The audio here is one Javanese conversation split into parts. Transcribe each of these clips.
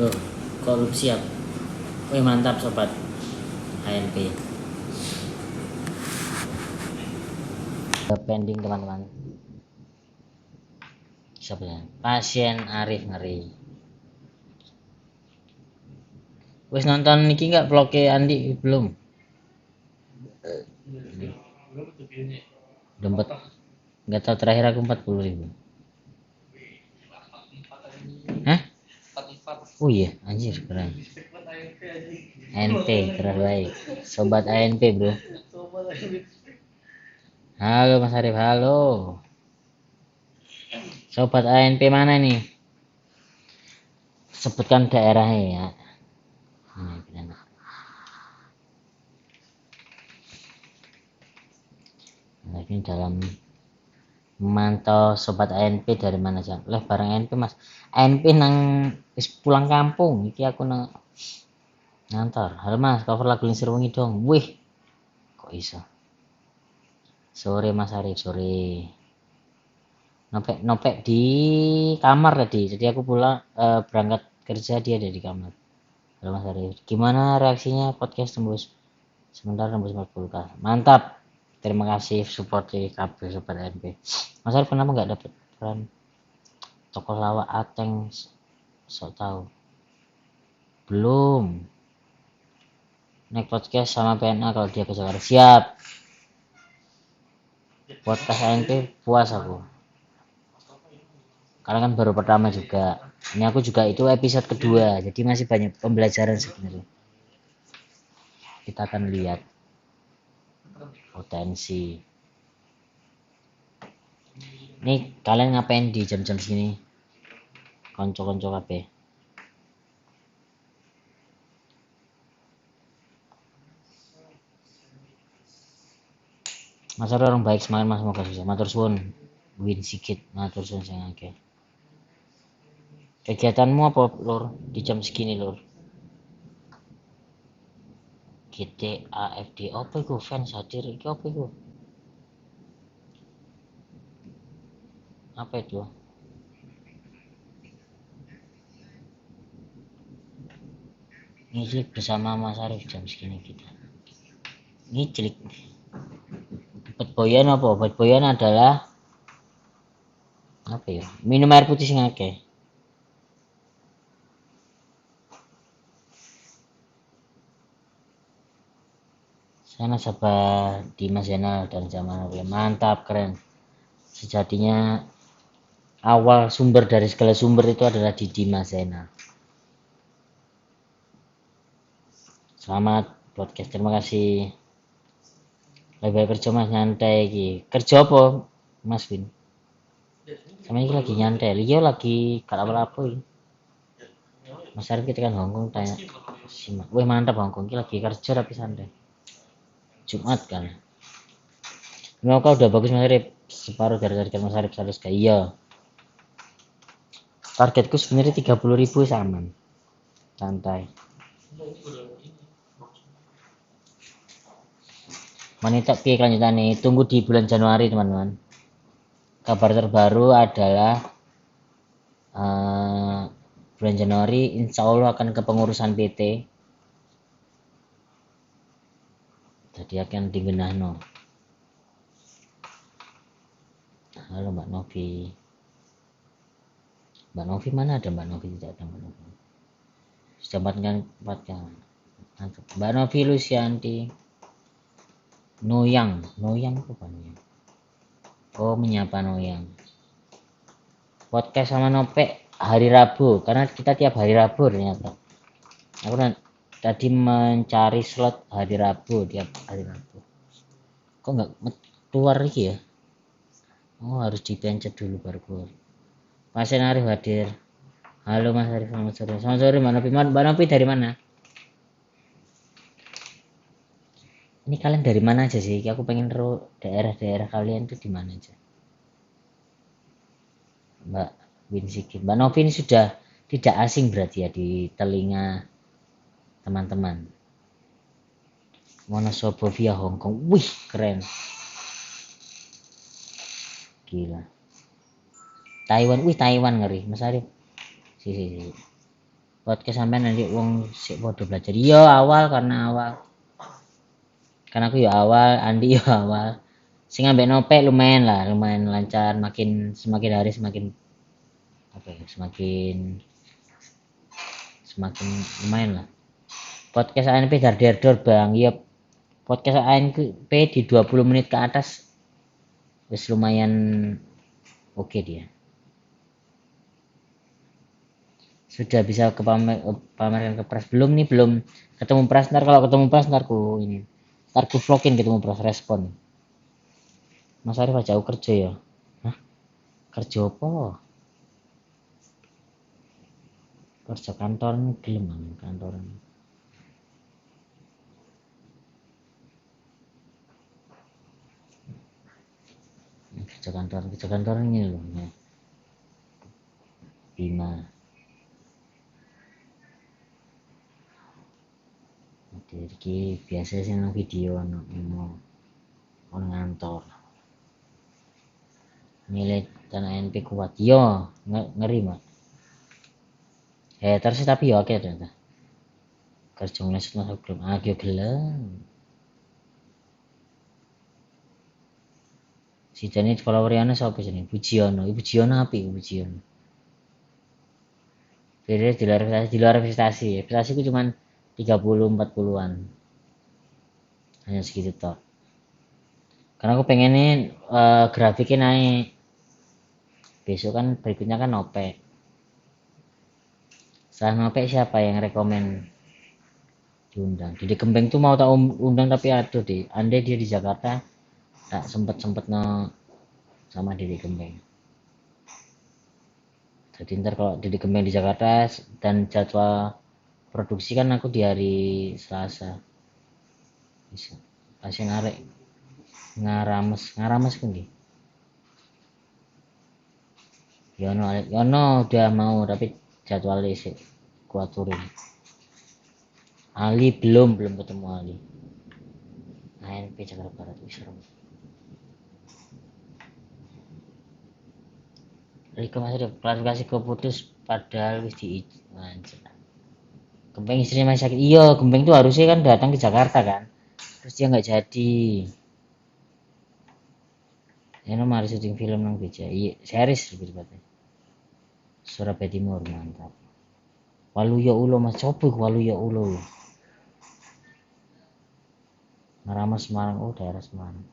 Loh, korupsi siap. Wih, mantap sobat ANP. Pending teman-teman. Siapa ya? Pasien Arif ngeri. Wis nonton niki nggak vlognya Andi belum? Berapa tuh view-nya? Dompet nggak tahu, terakhir aku 40.000. Hah? 44. Oh iya, anjir keren. Respect banget ANP anjing. ANP terbaik. Sobat ANP, bro. Sobat ANP. Halo Mas Arif, halo. Sobat ANP mana nih? Sebutkan daerahnya ya. Ini benar. Nah, ini dalam memantau sobat ANP dari mana aja. Leh bareng ANP Mas. ANP nang wis pulang kampung, iki aku nang ngantor. Halo Mas, cover lagu Lingsir Wengi dong. Wih. Kok iso? Sore Mas Arif, sore. Nopek di kamar tadi. Jadi aku pulang berangkat kerja, dia ada di kamar. Halo Mas Arif, gimana reaksinya podcast tembus sementara tembus 40K? Mantap. Terima kasih support di KB Sobat ANP. Mas Arif kenapa nggak dapet peran tokoh lawak Ateng sok tahu? Belum. Naik podcast sama PNA kalau dia ke Jakarta. Siap. Podcast ANP puas aku. Karena kan baru pertama juga. Ini aku juga itu episode kedua, jadi masih banyak pembelajaran sebenarnya. Kita akan lihat potensi. Nih kalian ngapain di jam-jam segini? Konco-konco kabeh. Mas Arif orang baik, semangat Mas, semoga sukses. Matur suwun Win Sigit, matur suwun sing akeh. Kegiatanmu apa Lur di jam segini Lur? GTAFD apa iku, fans hadir iki apa iku? Apa itu? Ngiclik bersama Mas Arif jam segini kita. Ngiclik. Bad boyan apa? Bad boyan adalah apa ya? Minum air putih sing akeh. Saya nasabah Dimas Zainal dan zaman Nobel. Mantap, keren. Sejatinya awal sumber dari segala sumber itu adalah di Dimas Zainal. Selamat podcast, terima kasih. Lebih baik kerja Mas, nyantai iki. Kerja apa Mas Win? Sama iki lagi nyantai. Iya lagi gak apa-apa iki. Mas Arif kita kan Hongkong tanya. Simak. Wih mantap Hongkong iki lagi kerja tapi santai. Jumat kan. Mereka udah bagus Mas Arif. Separuh dari target Mas Arif 100 k. Iya. Targetku sebenarnya 30.000 sama. Santai. Wanita piye kelanjutane? Tunggu di bulan Januari teman-teman. Kabar terbaru adalah bulan Januari insya Allah akan kepengurusan PT. Jadi akan digenahno. Halo Mbak Novi. Mbak Novi mana ada Mbak Novi? Tidak ada Mbak Novi. Sudah 4 kan. Mantap. Mbak Novi Lusianti. Noyang, Noyang apa Noyang? Oh, menyapa Noyang. Podcast sama Nopek hari Rabu, karena kita tiap hari Rabu ternyata. Aku tadi mencari slot hari Rabu, tiap hari Rabu. Kok nggak keluar lagi ya? Oh, harus dipencet dulu baru keluar. Pasien Arif hadir. Halo Mas Arif, selamat sore. Selamat sore Mbak Novi. Mbak Novi dari mana? Ini kalian dari mana aja sih? Aku pengen tahu daerah-daerah kalian tuh di mana aja. Mbak Win Sigit. Mbak Novi ini sudah tidak asing berarti ya di telinga teman-teman. Wonosobo via Hong Kong. Wih, keren. Gila. Taiwan, wih Taiwan ngeri, Mas Arif. Si. Podcast sampean nanti wong sik padha belajar. Iya awal karena awal. Karena aku ya awal, Andi ya awal. Sing ambek Nopek lumayan lah, lumayan lancar, makin semakin hari semakin apa ya, semakin lumayan lah. Podcast ANP dar dor Bang. Iya. Podcast ANP di 20 menit ke atas wis lumayan oke dia. Sudah bisa ke pamerkan ke Pras belum nih, belum ketemu Pras. Ntar kalau ketemu Pras ntar ku ini, ntar ku vlogin ketemu Pras respon. Mas Arief aja aku kerja ya. Hah? Kerja apa? Kerja kantor gelem kantoran. Kerja kantor ini loh. Nah. Bima. Jadi biasa sih nang video ono ono ngantor. Nilai tanah NP kuat. Yo, ngeri, Mak. Terus tapi yo oke ternyata. Kerja ngesut mas gelem. Ah, yo gelem. Sidane follower ana sapa jenenge? Pujiono. Ibu Pujiono apik, Pujiono. Beda di luar prestasi. Prestasi ku cuman 30-40-an. Hanya segitu tok. Karena aku pengennya grafiknya naik. Besok kan berikutnya kan Nopek. Setelah Nopek siapa yang rekomen diundang? Didi Kembeng tuh mau tak undang tapi aduh deh. Andai dia di Jakarta tak sempet no sama Didi Kembeng. Jadi ntar kalau Didi Kembeng di Jakarta dan jadwal produksi kan aku di hari Selasa. Bisa. Pasien arek ngarames kundi. Yono udah mau tapi jadwalnya sih kuaturin. Ali belum ketemu Ali. ANP Jakarta Barat wis serem. Riko masih ada klarifikasi keputus padahal wis di anjir. Gempeng istrinya masih sakit. Iya, Gempeng tuh harusnya kan datang ke Jakarta kan. Terus dia nggak jadi. Ini mari syuting film nang BJ. Iya, series lebih tepatnya. Surabaya Timur mantap. Waluyo Ulo Mas coba Waluyo Ulo. Ngaramas Semarang, oh daerah Semarang.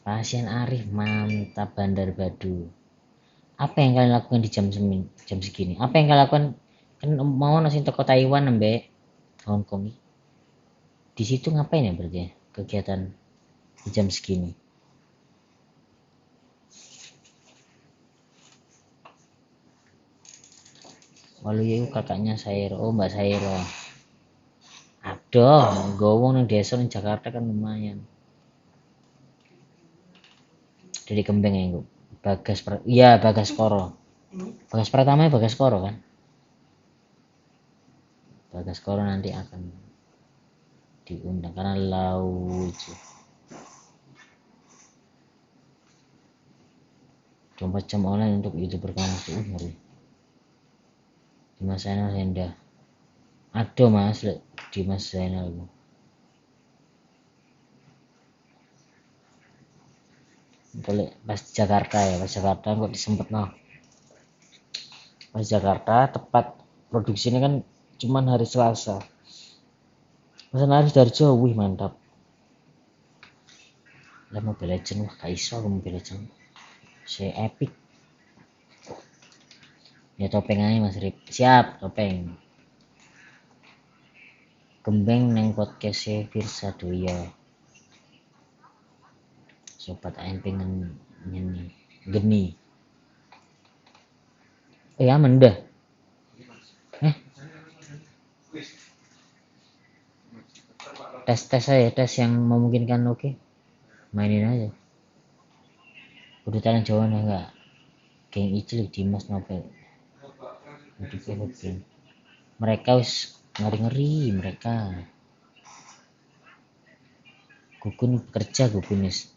Pasien Arif mantap Bandar Badu. Apa yang kalian lakukan di jam segini? Apa yang kalian lakukan? Kan mau nasi toko Taiwan ambek Hong Kong. Di situ ngapain ya berarti ya? Kegiatan di jam segini. Waluyo kakaknya Sairo, oh Mbak Sairo. Aduh, gowong nang desa nang Jakarta kan lumayan. Dari Kembeng ya, Nggo. Bagas iya Bagas Koro. Bagas Pratama Bagas Koro kan. Bagas Koro nanti akan diundang karena lucu. 24 jam online untuk YouTuber kamu tuh ngeri. Dimas Zainal Henda. Aduh Mas, Dimas Zainal. Boleh pas Jakarta ya, pas Jakarta kok disempet no. Pas Jakarta tepat produksinya kan cuman hari Selasa. Mas Arif Darjo, wih mantap. Lah Mobile Legend, wah gak iso aku Mobile Legend. Si epic. Ya topeng aja Mas Rip. Siap, topeng. Gembeng neng podcast Firsa Doya. Sobat ANP ngeni geni. Aman udah. Tes aja, tes yang memungkinkan oke. Mainin aja. Udah talent Jawa enggak? Geng Icil Dimas Nopel. Mereka wis ngeri-ngeri mereka. Gugun bekerja Gugun wis.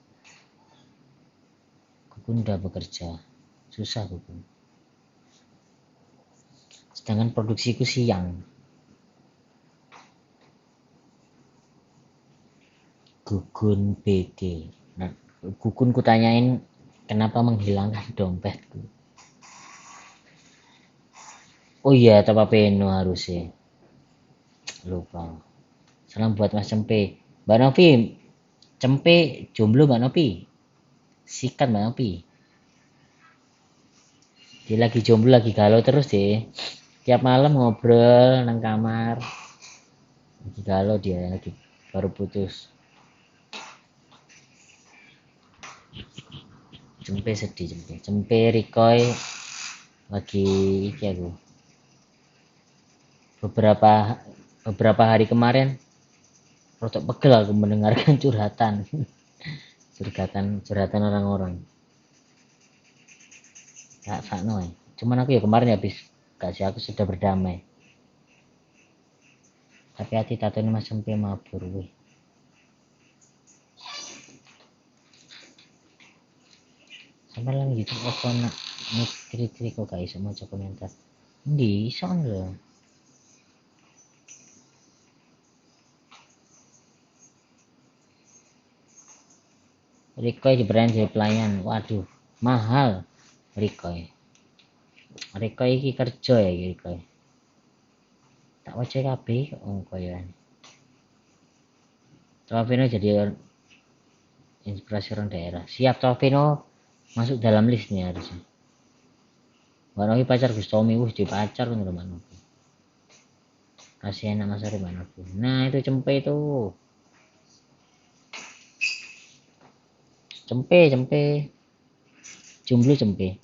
Gugun udah bekerja. Susah Gugun. Sedangkan produksiku siang. Gugun BG. Nah, Gugun kutanyain kenapa menghilangkan dompetku. Oh iya, Tapa Peno harusnya. Lupa. Salam buat Mas Cempe. Mbak Novi, Cempe jomblo Mbak Novi. Sikat Mbak Novi. Dia lagi jomblo, lagi galau terus deh. Tiap malam ngobrol nang kamar. Lagi galau dia, lagi baru putus. Cempe sedih, Cempe. Cempe Rikoy lagi iki aku. Beberapa hari kemarin rotok pegel aku mendengarkan curhatan. Curhatan orang-orang. Gak sakno ya. Cuman aku ya kemarin habis gak sih, aku sudah berdamai. Tapi hati tato ini Mas Cempe mabur wih. Sampai lang YouTube apa nak mikir-mikir kok gak iso maca komentar. Endi iso lho. Rikoy dibrand jadi pelayan. Waduh, mahal Rikoy. Rikoy iki kerja ya iki Rikoy. Tak waca kabeh kok wong koyoan. Tovino jadi inspirasi orang daerah. Siap Tovino masuk dalam list nih harusnya. Mbak Novi pacar Gustomi, wah di pacar kan Mbak Novi. Kasihan sama Mas Ari Mbak Novi. Nah itu Cempe itu. Cempe, Cempe. Jomblo Cempe.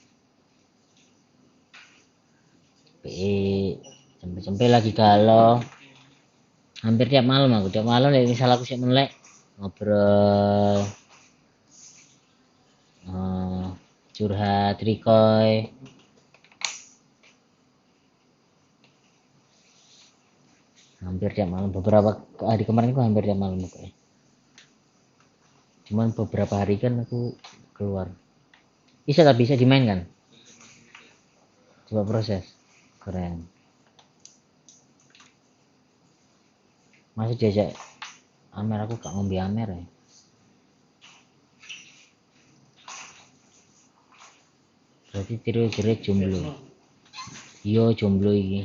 Cempe, Cempe lagi galau. Hampir tiap malam aku, tiap malam misal aku sik melek ngobrol. Curhat Rikoy. Hampir tiap malam, beberapa hari kemarin aku hampir tiap malam pokoknya. Cuman beberapa hari kan aku keluar. Bisa tak bisa dimainkan? Coba proses. Keren. Masih diajak Amer, aku gak ngombe Amer ya. Berarti tiru-tiru jomblo. Iya jomblo iki.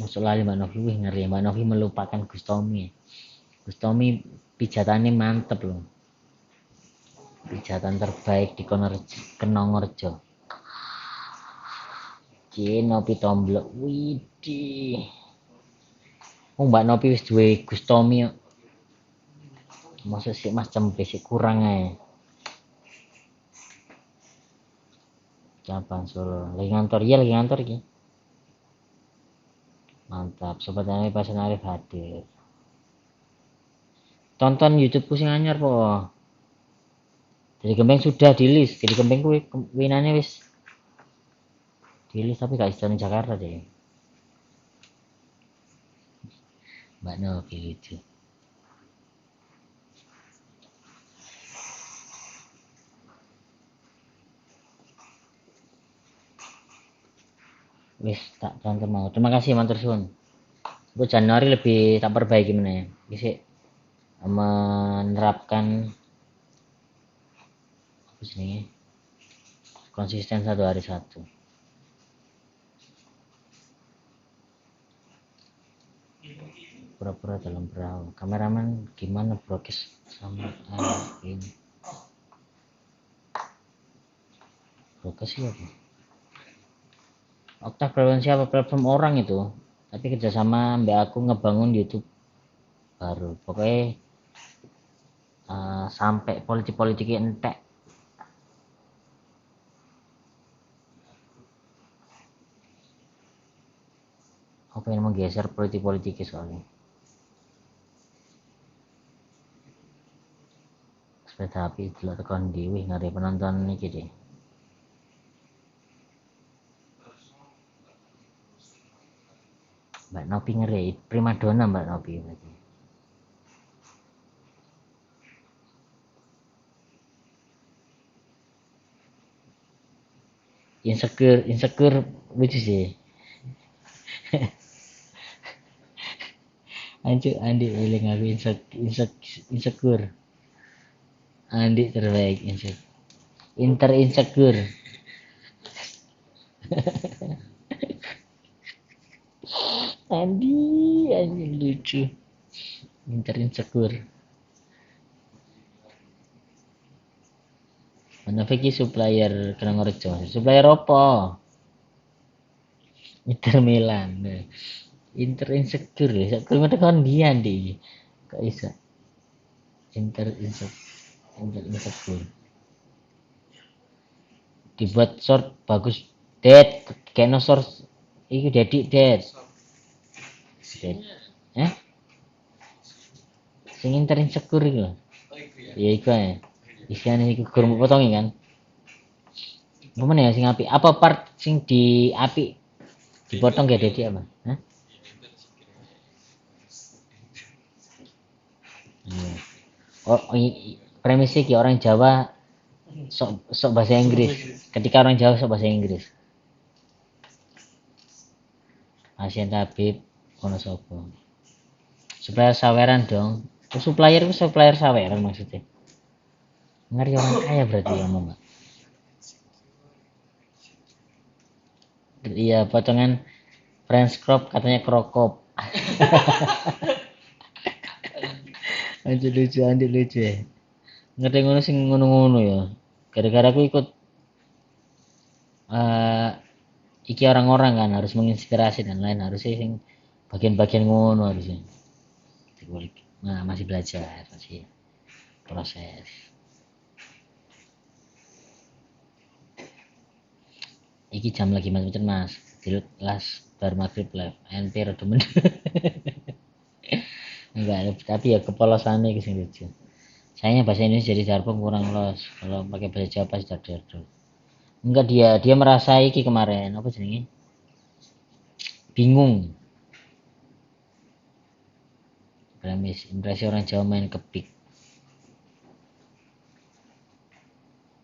Masuk lali Mbak Novi, wih ngeri Mbak Novi melupakan Gustomi. Gustomi pijatannya mantep loh. Pijatan terbaik di Kenongorjo. Cie Nopi tomblok, widih. Oh Mbak Nopi wis duwe Gustomi kok. Maksud sik Mas Cempe sik kurang ae. Cabang Solo. Lagi ngantor, iya lagi ngantor iki. Mantap, Sobat Arif Pasan Arif hadir. Tonton YouTubeku sing anyar po. Jadi Gembeng sudah di list. Jadi Gembeng kuwi winane wis di list tapi gak iso ning Jakarta deh. Mbak Novi lucu. Wis tak tonton mau. Terima kasih matur suwun. Untuk Januari lebih tak perbaiki meneh. Iki menerapkan apa sih konsisten satu hari satu. Pura-pura dalam perahu. Kameramen gimana prokes sama ini? Prokes siapa? Oktav platform siapa? Platform orang itu. Tapi kerjasama mbak aku ngebangun YouTube baru. Pokoknya sampai politik-politiknya entek. Aku pengen menggeser politik-politiknya soalnya. Sepeda api delok tekan ndi, wih ngeri penonton iki deh. Mbak Nopi ngeri, primadona Mbak Nopi berarti. Insecure, insecure lucu sih. Anjuk Andi eling aku insecure. Andi terbaik insecure. Inter insecure. Andi anjing lucu. Inter insecure. Mana iki supplier Kenongorejo? Supplier apa? Inter Milan. Inter insecure ya. Sak krungu tekan ndi Andi? Kok iso? Inter insecure. Dibuat short bagus. Dead, kena short iku dedik dead. Dead. Eh? Sing inter insecure iku lho. Ya iku ae. Isiane iku gur mbok potongi kan. Apa meneh ya sing apik? Apa part sing di apik dipotong gak dedik apa? Hah? Iya. Oh, premisnya ki orang Jawa sok bahasa Inggris. Ketika orang Jawa sok bahasa Inggris. Pasien tabib Wonosobo. Supplier saweran dong. Oh, supplier itu supplier saweran maksudnya. Ngeri orang kaya berarti ya ngomong, Mbak. Iya, potongan French crop katanya krokop. Anjir lucu, anjir lucu ya. Ngerti ngono sing ngono-ngono ya. Gara-gara aku ikut iki orang-orang kan harus menginspirasi dan lain, harusnya sing bagian-bagian ngono harusnya. Nah, masih belajar, masih proses. Iki jam lagi macam-macam mas. Dilut las bar maghrib live. NP rada men. Enggak, tapi ya kepolosannya iki sing lucu. Sayangnya bahasa Indonesia jadi jargon kurang los. Kalau pakai bahasa Jawa pasti dar-dar. Enggak, dia merasa iki kemarin apa jenenge? Bingung. Premis impresi orang Jawa main kepik.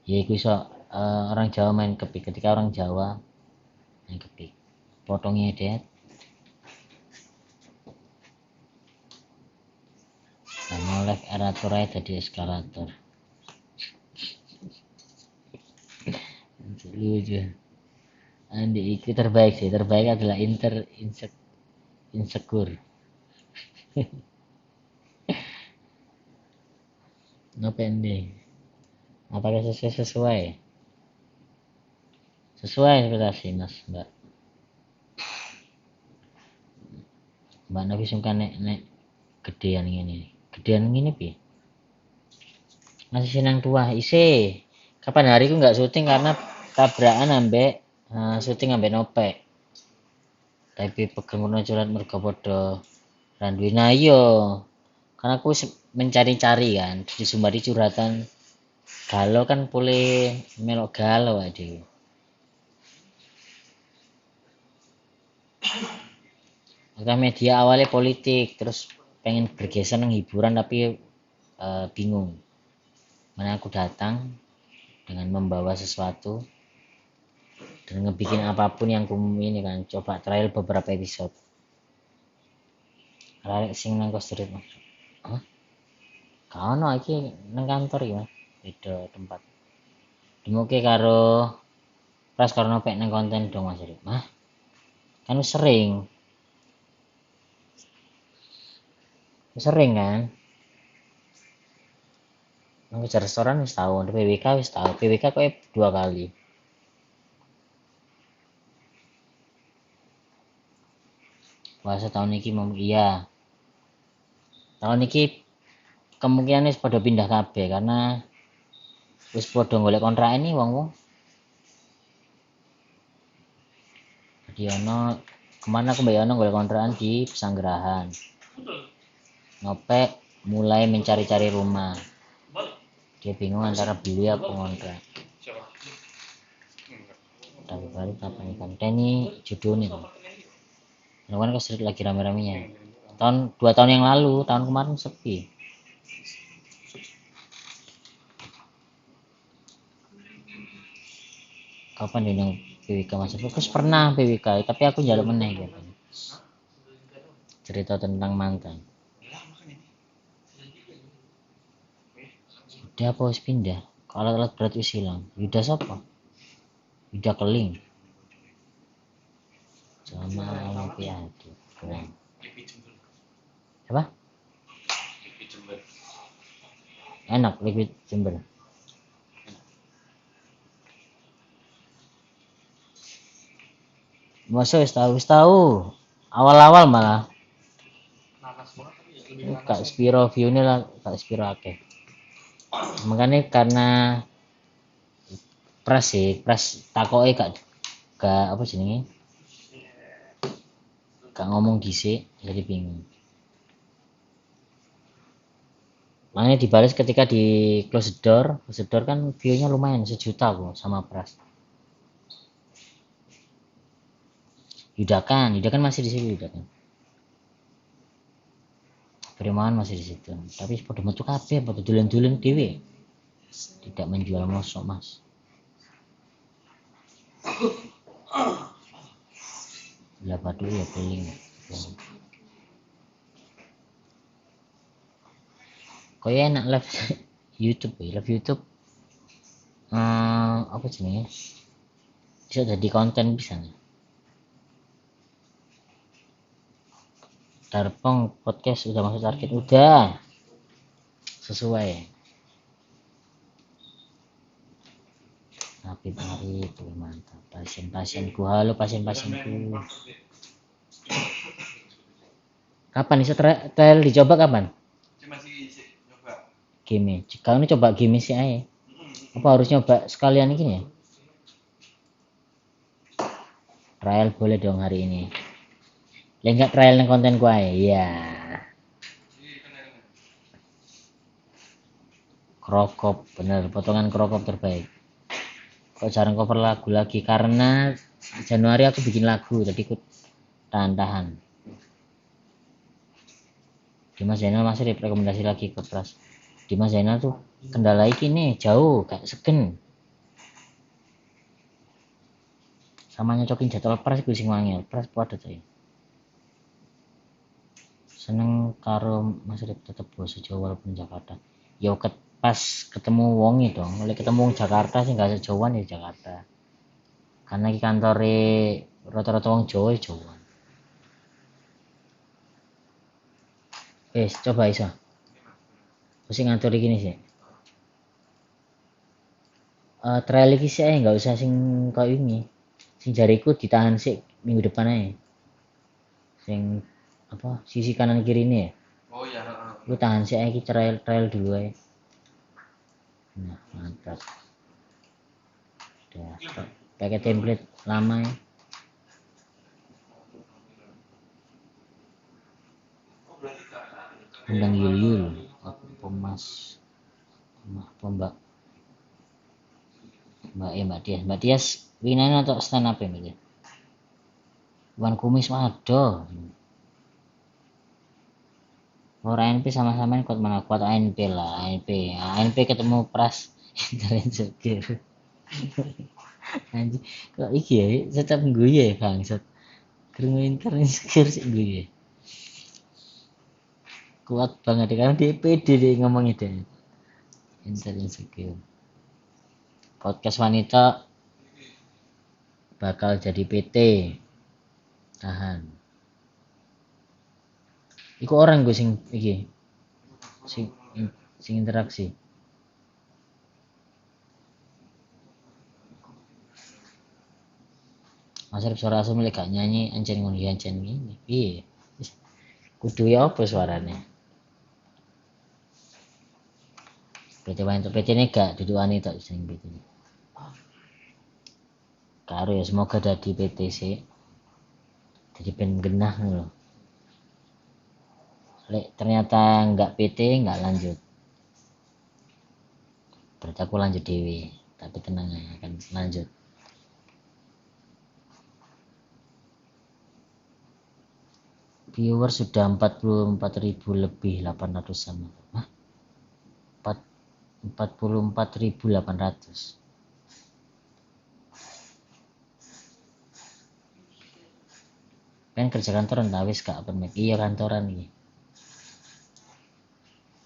Ya iku iso orang Jawa main kepik. Ketika orang Jawa main kepik, potongnya det. Nah, molek erator aja tadi eskalator. Lucu. Andi itu terbaik sih. Terbaik adalah inter insecure. No pending. Apakah sesuai? Sesuai ekspektasi mas mbak. Mbak Novi sungkan nek gedean ngene. Gedean ngene piye? Masih senang tua isi. Kapan hari ku nggak syuting karena tabrakan ambek syuting ambek nopek. Tapi pegel ngono curhat mergo padha randuwe. Nah iya. Karena aku mencari-cari kan di Sumbari curhatan galau kan boleh melok galau aja. Maka media awalnya politik, terus pengen bergeser nang hiburan tapi bingung. Mana aku datang dengan membawa sesuatu dan ngebikin apapun yang ku ini kan, coba trial beberapa episode. Arek sing nang kos street. Hah? Gak ono iki nang kantor iki, Mas. Beda tempat. Demoke karo Pras karo nopek nang konten dong Mas Rip. Hah? Kan sering. Sering kan? Nang kejar restoran wis tau, PWK wis tau. PWK kok 2 kali. Puasa tahun iki mau iya. Tahun iki kemungkinan wis padha pindah kabeh karena wis padha golek kontrak ini wong-wong. Jadi ono kemana aku Mbak Yono golek kontrakan di Pesanggerahan. Nopek mulai mencari-cari rumah. Dia bingung antara beli apa ngontrak. Tapi baru kapan ikan ini judulnya. Kan keseret lagi rame-ramenya. 2 tahun yang lalu, tahun kemarin sepi. Kapan diundang PWK Mas. Fokus pernah PWK, tapi aku njaluk meneh gitu. Cerita tentang mantan. Yuda apa wis pindah? Kalau alat berat wis hilang. Yuda sapa? Yuda keling. Sama Olimpiade. Keren. Apa? Enak liquid Jember. Masa wis tahu. Awal-awal malah. Kak Spiro view-ne lah, Kak Spiro akeh. Makanya karena pras sih, pras takoke gak apa jenenge? Gak ngomong dhisik, jadi bingung. Makanya dibalas ketika di close the door kan view-nya lumayan 1 juta kok sama Pras. Yudakan masih di situ Yudakan. Primawan masih di situ. Tapi padha metu kabeh, padha dolen-dolen dhewe. Tidak menjual mosok, Mas. Lah batu ya keling. Kaya enak live YouTube ya, live YouTube. Apa jenenge? Bisa jadi konten bisa nih. Darpong podcast udah masuk target, udah sesuai. Habib Arif, mantap. Pasien-pasienku, halo pasien-pasienku. Kapan bisa trial dicoba kapan? Masih nyoba. Game. Kalau ini coba game sih ae. Apa harus nyoba sekalian ini ya? Trial boleh dong hari ini. Lah enggak trial nang kontenku ae. Iya. Krokop, bener, potongan krokop terbaik. Kok jarang cover lagu lagi? Karena Januari aku bikin lagu, jadi ikut tahan-tahan. Dimas Zainal masih rekomendasi lagi ke Pras. Dimas Zainal tuh kendala iki nih jauh, gak segen. Sama nyocokin jadwal Pras iku sing wangel. Pras padet saya. Seneng karo Mas Rip tetep basa Jawa walaupun Jakarta. Ya pas ketemu wonge dong. Oleh ketemu wong Jakarta sing gak sejauhan ya Jakarta. Karena iki kantore rata-rata wong Jawa ya Jawa. Wis coba iso. Wis ngatur iki sih. Trial iki sih enggak usah sing koyo ini. Sing jariku ditahan sih minggu depan ae. Sing apa sisi kanan kiri ini ya. Oh iya, heeh. Lu tahan sih iki trial dulu ae. Nah, mantap. Udah, pakai template lama ya. Undang Yul-Yul, apa Mas, apa Mbak, Mbak Tias, Mbak Tias, winane atau stand up ya Mbak Tias? Wan kumis waduh. Ora ANP sama-sama kuat mana kuat ANP lah, ANP, ANP ketemu Pras internet insecure. Anjing, kok iki ya tetep ngguyu ya bangsat. Krungu internet insecure sik ngguyu. Kuat banget karena dia pede dia ngomong itu. Internet insecure. Podcast wanita bakal jadi PT. Tahan. Iku orang gue sing iki. Sing interaksi. Mas Arif suara asli milik gak nyanyi ancen ngono ya ancen ngene. Piye? Kudu ya apa suarane? PT wanita PT ini gak duduk wanita sing PT ini. Karo ya semoga dadi PT sih. Jadi ben genah ngono lho. Lek ternyata enggak PT enggak lanjut. Berarti aku lanjut dewe, tapi tenang aja kan lanjut. Viewer sudah 44.000 lebih 800 sama. Hah? 44.800. Pengen kerja kantoran ta wis gak open mic. Iya kantoran iki.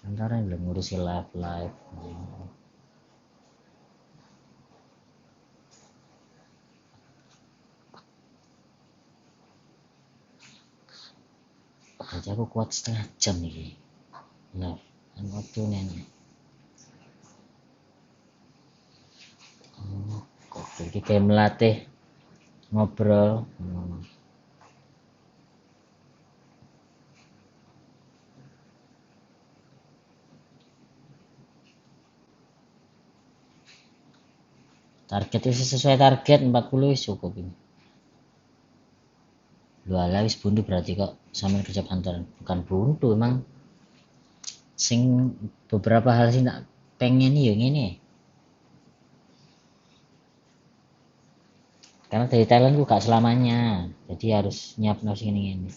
Kantoran belum ngurusi live live. Berarti aku kuat setengah jam iki. Live. Kan waktu nenek. Oh, kok iki kayak melatih ngobrol. Target itu sesuai target 40 wis cukup ini. Lu ala wis buntu berarti kok sampean kerja kantoran. Bukan buntu emang sing beberapa hal sing tak pengen ya ngene. Karena dari Thailand ku gak selamanya. Jadi harus nyiapno sing ngene-ngene.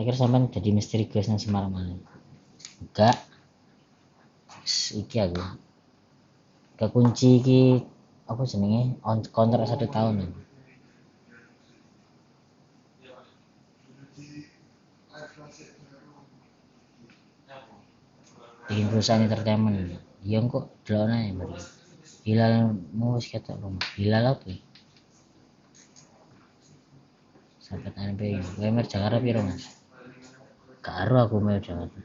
Akhir sampean jadi misteri guys nang Semarang mana? Enggak. Iki aku. Kekunci iki apa jenenge? Kontrak 1 tahun. Bikin perusahaan entertainment. Iya kok delok ae berarti. Hilal mau wis ketok rumah. Hilal apa? Sampai ANP. UMR Jakarta piro, Mas? Karo aku UMR Jakarta.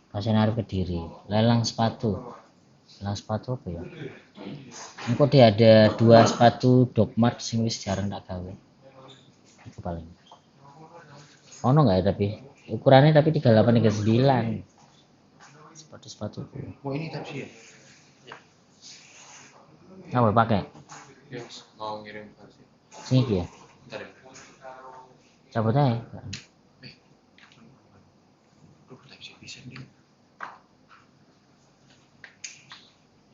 Pasien arep Kediri, lelang sepatu. Lelang sepatu apa ya? Engko dia ada 2 sepatu Doc Mart sing wis jarang tak gawe. Iku paling. Ono enggak ya tapi ukurannya tapi 38 39. Sepatu-sepatu. Oh ini tapi ya. Apa pakai? Ya, mau ngirim versi. Sing iki ya. Bentar ya. Cabut aja. Duh, tapi bisa nih.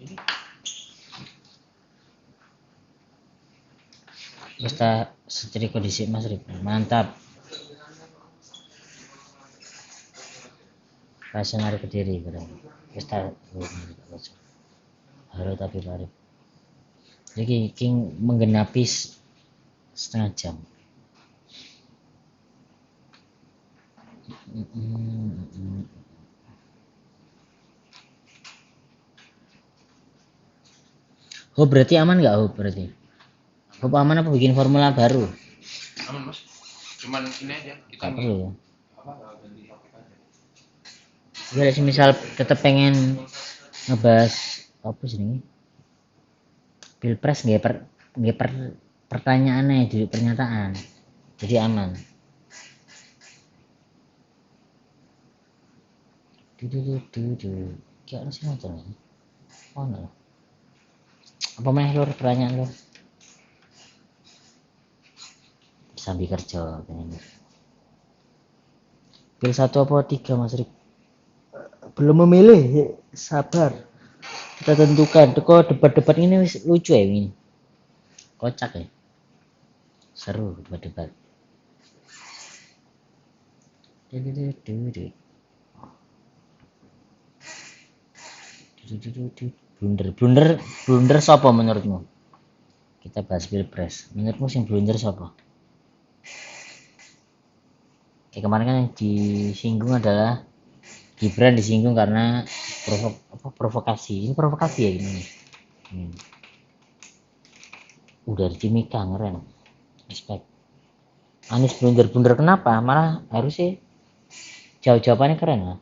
Ini. Wis tak setrika dhisik Mas Rip. Mantap. Pasien arep Kediri keren. Wis tak halo tapi Pak Rip. Jadi King menggenapi setengah jam. Oh berarti aman nggak? Oh berarti Hope aman apa bikin formula baru? Aman Mas. Cuman ini aja kita nggak perlu ya. Apa ganti topik aja. Ya misal tetep pengen ngebahas apa sih ini? Pilpres nggak pertanyaannya di pernyataan. Jadi aman. Du. Kayak sih nonton ya. Oh no. Apa meh lur pertanyaan lur? Sambil kerja pengen. Pil 1 apa 3 Mas Rik? Belum memilih, sabar. Kita tentukan. Kok debat-debat ini lucu ya ini. Kocak ya. Seru debat-debat. Blunder sapa menurutmu? Kita bahas Pilpres. Menurutmu sing blunder sapa? Kayak kemarin kan yang disinggung adalah Gibran disinggung karena provokasi. Ini provokasi ya ini. Udah di Timika keren. Respect. Anies blunder-blunder kenapa? Malah harusnya jawab-jawabannya keren lah.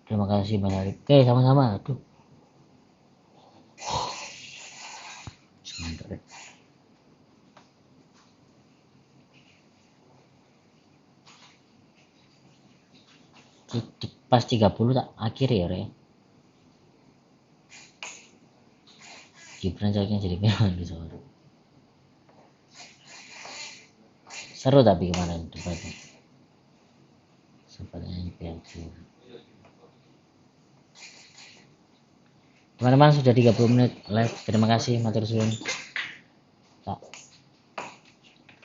Terima kasih Mas Arif. Oke, sama-sama. Aduh. Semangat. Pas 30 tak akhir ya, Re. Gibran cocoknya jadi memang di sore. Seru tapi kemarin debatnya. Sempatnya PLC. Teman-teman sudah 30 menit live. Terima kasih matur suwun. Tak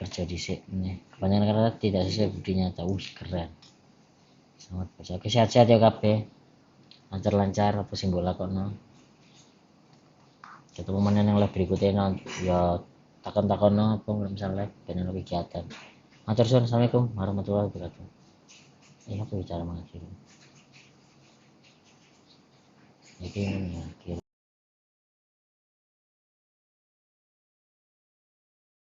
kerja dhisik nih. Kebanyakan karena tidak sesuai budi nyata. Keren. Selamat baca. Oke, sehat-sehat ya kabeh. Lancar-lancar apa sing mbok lakokno. Ketemu maneh nang live berikutnya ya, takon-takon apa misal live ben ono kegiatan. Matur suwun, assalamualaikum warahmatullahi wabarakatuh. Ini aku bicara mengakhiri. Iki mengakhiri.